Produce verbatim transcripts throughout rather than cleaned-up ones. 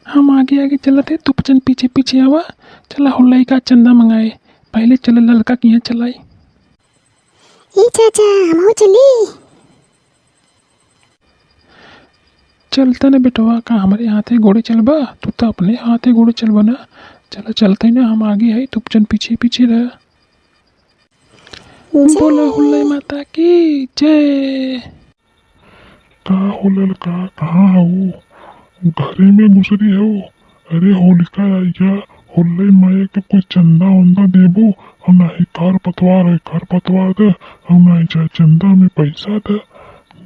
हम आगे आगे चलत है, तू बचन पीछे पीछे आवा। चला हुल्लई का चंदा मंगाए, पहले चला ललका के यहाँ चलाई। ए चाचा, हमहू चली? चलता ना बेटवा, का हमरे हाथे गोड़े चलबा? तू तो अपने हाथे गोड़े चलबा ना। चला चलते ना, हम आगे है, तू बचन पीछे पीछे रह। जय। बोला हुल्लई माता की जय। का हो ललका, कहाँ हऊ? घरे में घुसरी हऊ? अरे होलिका आइया, होले माया के कुछ चंदा वंदा देबू? और नाही खर पतवार है, खर पतवार दे, और नाही चाहे चंदा में पैसा दे,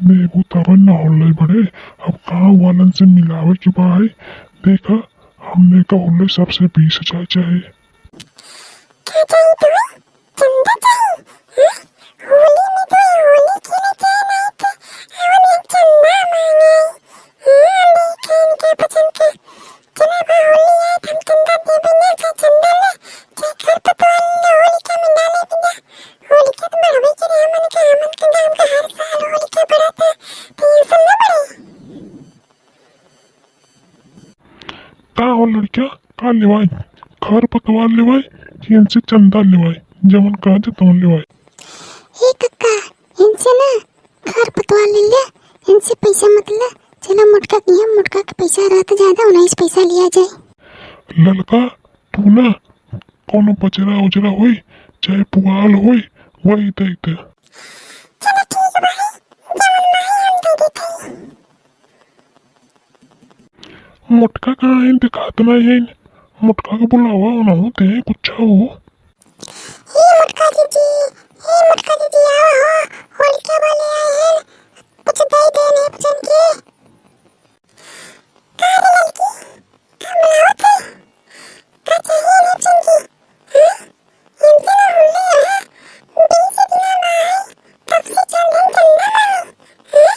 देबू तब न होले बड़े। अब गाँव वालन से मिलावे के बा है। देखा, हमने का होले सबसे बीस हजार चाहे। का चाही तुम्हें? चंदा चाही? हाँ? होली में तो होली खेले के नाई थे, अवन एक चंदा मांगे। हाँ, लेकिन के पसंद के? चला बा होली है, हम चंदा देबे ना, चाहे चंदा ले, चाहे खर पतवार ले, होलिका में डाले बिना। होलिका तो बढ़वे के रहे, हमन के, हमन के गाँव का हर साल होलिका बढ़ता, तो ये सब ना बढ़े। का हो लड़किया, का लेवाई? खर पतवार लेवाई कि इनसे चंदा लेवाई? जवन कहा जा तवन लेवाई। ए कक्का, इनसे ना खर पतवार ले ले, इनसे पैसा मत ले। चला मोटका के यहाँ, मोटका के पैसा रहत ज्यादा, उन्हीं से पैसा लिया जाए। ललका, तू ना कोनो बजरा उजरा होई, चाहे पुआल होई, वही दे दे। चला ठीक बा, जवन माई हम दे देते। मोटका कहाँ है? दिखात ना है। मोटका के बुलावा, ओनहु दे कुछ हो। हे मोटका दीदी, हे मोटका दीदी, आओ हो, होलिका वाले आए हैं, कुछ दे दे ने बचन के। का रे लड़की, का बुलावत है? का चाहिए रे बचन के? हाँ? इनसे ना होले है, बीस दिन ना है, कब से चल रही चंदा मांगे। हाँ?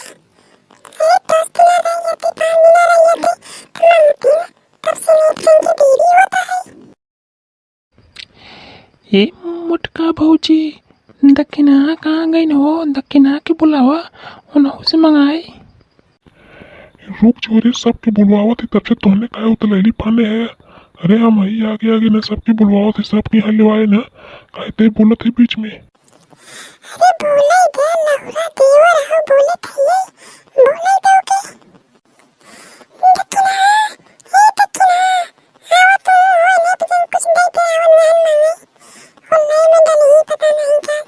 अरे दस दिन रह गए थे, पाँच दिन रह गए थे, तो मांगती ना, तब से नहीं बचन के देरी होता है। ए मोटका भौजी, दखिना कहाँ गइन हो? दखिना के बुलावा, ओनहु से मंगाई। रुक जो रे, सबके बुलवावत ही, तब से तोहने काहे उतलैली फाने है? अरे हम ही आगे आगे न सबके बुलवावत ही, सबके यहाँ लेवाए न, काहे ते बोलत ही बीच में? अरे बोले दे, लहुरा देवर हो, बोले थइये, बोले दे ओके। दखिना, ए दखिना, आवा तू, होने बिजन कुछ दे दे, आवन नान मांगे। होले में डली ही पता नहीं का।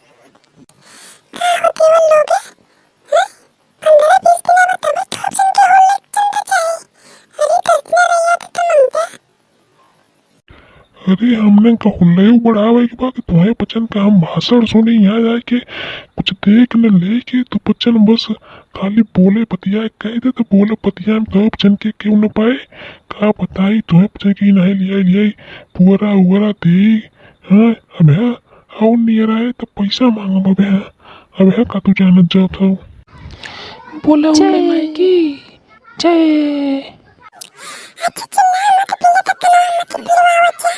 का हो देवर लोग, हैं? पंद्रह बीस दिन अब तबे खूब सुन के होले चंदा चाही। अरे दस दिन रहिया तो तुम हमसे। अरे, हमने का हुल्लई बढ़ावे के बा कि तुम्हें बचन का हम भाषण सुनी यहाँ जाके, कुछ देख न ले के तू बचन बस खाली बोले बतियाए कह दे तो बोले बतियाए में तो बचन के क्यों न पाए। का बताई तुम्हें बचन की नहीं लिया लिया पुअरा उअरा दे। हाँ, अब है और नियर आए तो पैसा मांगब अब है। अब है का तू जानत जात हो। बोला जय। हुल्लई माई की जय। अच्छा चिल्ला मत पिया तो कना मत पिलवा बच्चा।